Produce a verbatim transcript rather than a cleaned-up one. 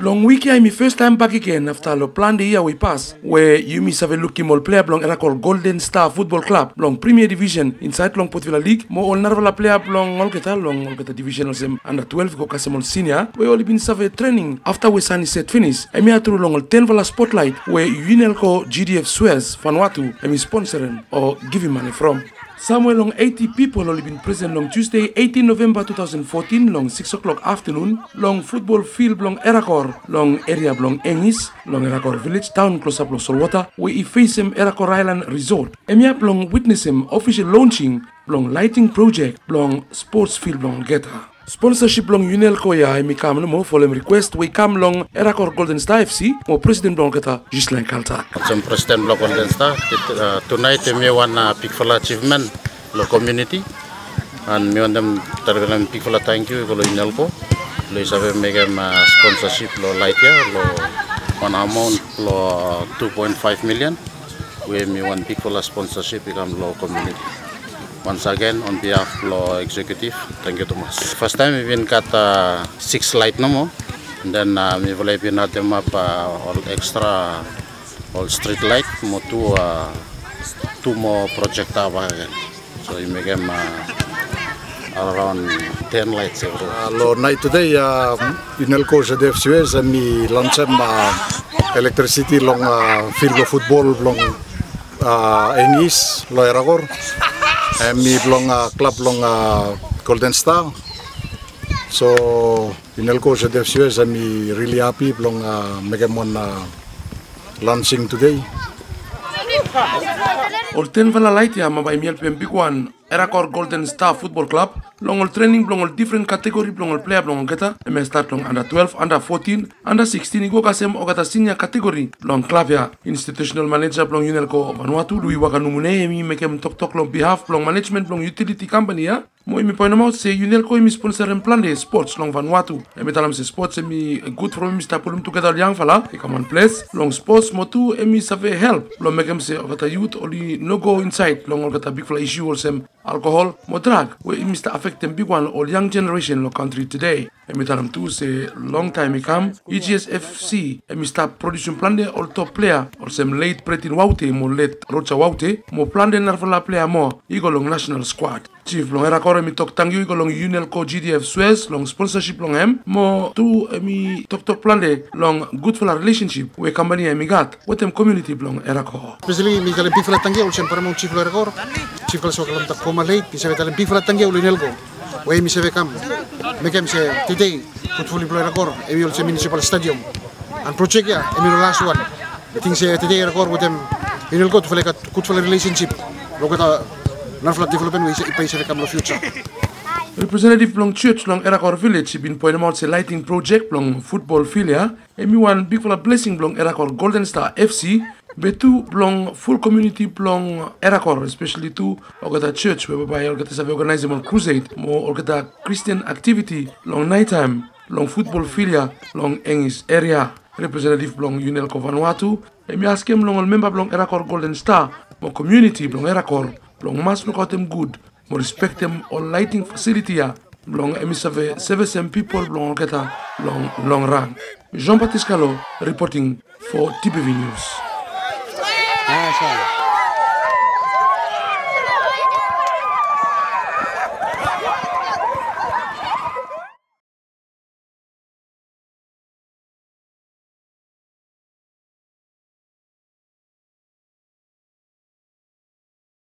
Long wik ya hemi festaem bakegen afta long plante yia we i pas we yumi save lukim ol plea blong Erakor Golden Star Futbol Klab long Premier Division insaed long Port Vila Lig mo ol narafala plea blong olgeta long olgeta division olsem anda twelef i go kasem ol sinia we oli bin save trening afta we san i set finis. Hemia tru long ol tenfala spotlaet we Unelco G D F Suez Vanuatu hemi sponsorem o givim mane from. Samwe long eiti pipol oli bin presen long Tusde eitin Novemba tu taosen fotin long sikis klok aftanun long futbol fil blong Erakor long eria blong Engis long Erakor vilej taon klosap long solwota we i fesem Erakor Aelan Risot. Hemia blong witnesem ofisol lonsing blong laeting projek blong spots fil blong olgeta. Sponsasip blong Unelco ya hemi kam nomo folem rikwes we i kam long Erakor Golden Star F C mo presiden blong olgeta Ghislain Kaltak. Olsem presiden blong Golden Star, tunaet hemi wan bigfala ajivmen long komuniti. An mi wantem talem bigfala tangkiu i go long Unelco long i save mekem sponsasip long laet ya long wan amaon long tu poen faef milian. We hemi wan bigfala sponsasip i kam long komuniti. Once again on behalf blong executive, tangkiu tumas. Fastaem i bin gat sikis laet nomo, den mifala i bin ademap ol ekstra ol strit laet mo tu tu moa projekta bakegen. So i mekem araon ten laet ya. Long naet tede Unelco G D F Suez hemi lonsem elektrisiti long fil blong futbol blong Engis long Erakor. Hemi blong klab blong Golden Star. So Unelco G D F Suez hemi rili hapi blong mekem wan lonsing tede. Ol tenfala laet ya bambae hemi helpem bigwan Erakor Golden Star Futbol Klab long ol trening blong ol difren kategori blong ol plea blong olgeta. Hemia stat long anda twelef, anda fotin, anda sikstin i go kasem olgeta sinia kategori blong klab ya. Institusenal maneja blong Unelco Vanuatu Louis Wakanumune hemi mekem toktok long bihaf blong manejmen blong yutiliti kampani ya. Mo hemi poenemaot se Unelco hemi sponsorem plante spots long Vanuatu. Hemi talem se spots hemi gud from hemi stap pulum tugeta ol yangfala i kam wan ples long spots mo tu hemi save help blong mekem se olgeta yut oli no go insaed long olgeta bigfala isu olsem alkohol mo drag we hemi stap afektem bigwan ol yang jeneresen long kantri tede. Hemi talem tu se longtaem i kam E G S F C hemi stap prodiusum plante ol top plea olsem let Bretin Waute mo let Roja Waute mo plante narafala plea moa i go long nasenal skwad. Jif blong Erakor hemi tok tangkiu i go long Unelco G D F Suez long sponsasip blong hem mo tu hemi toktok plante long gudfala rilesensip we kampani ya hemi gat wetem komuniti blong Erakor. Espeseli mi talem bigfala tangkiu olsem paramaon jif blong Erakor, Jif Kalso Kalamta Koma Leit, mi save talem bigfala tangkiu long Unelco we hemi save kam mekem se tede futbol blong Erakor hemi olsem munisipal stadiam. An projek ya hemi no laswan. Mi ting se tede Erakor wetem Unelco tufala i gat gudfala rilesensip long olgeta narafala developmen we i bae i save kam long fiuja. Representetiv blong jos long Erakor vilej i bin poenemaot se laeting projek blong futbol fil ya hemi wan bigfala blesing blong Erakor Golden Star F C be tu blong ful komuniti blong Erakor, espeseli tu olgeta jos we bambae olgeta save oganaesem ol krused mo olgeta Kristin aktiviti long naetaem long futbol fil ya long Engis eria. Representetiv blong Unelco Vanuatu hemi askem long ol memba blong Erakor Golden Star mo komuniti blong Erakor blong mas lukaotem gud mo rispektem ol laeting fasiliti ya blong hemi save sevesem pipol blong olgeta long longran. Jean Baptiste Kalo reporting for T B V News.